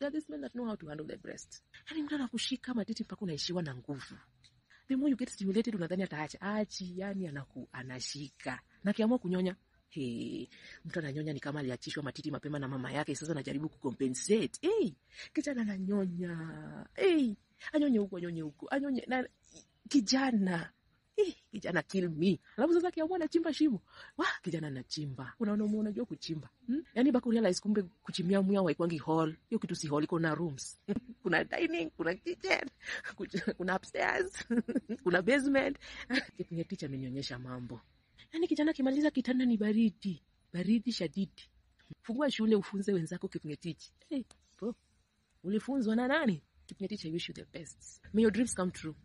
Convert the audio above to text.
There are these men that know how to handle their breast. Yani mtu anakushika matiti mpaka unaishiwa na nguvu. The more you get stimulated unadhani ataacha. Achi, yani anashika. Na akiamua kunyonya, hey, mtu ananyonya ni kama aliachishwa matiti mapema na mama yake, sasa anajaribu kucompensate. Hey, kijana ananyonya. Hey, anyonye huku, anyonye huku, anyonye na kijana. Eh, kijana kill me. Alafu sasa akiamua anachimba shimo. Wah, kijana anachimba. Kuna wanaume wanajua kuchimba. Yaani mpaka urealize kumbe kuchimbia mwia haikuangi hall. Hiyo kitu si hall, iko na rooms. Kuna dining, kuna kitchen, kuna upstairs, kuna basement. Kipngetich amenionyesha mambo. Yaani kijana akimaliza kitanda ni baridi. Baridi shadidi. Fungua shule ufunze wenzako Kipngetich. Hey, bro. Ulifunzwa na nani? Kipngetich, I wish you the best. May your dreams come true.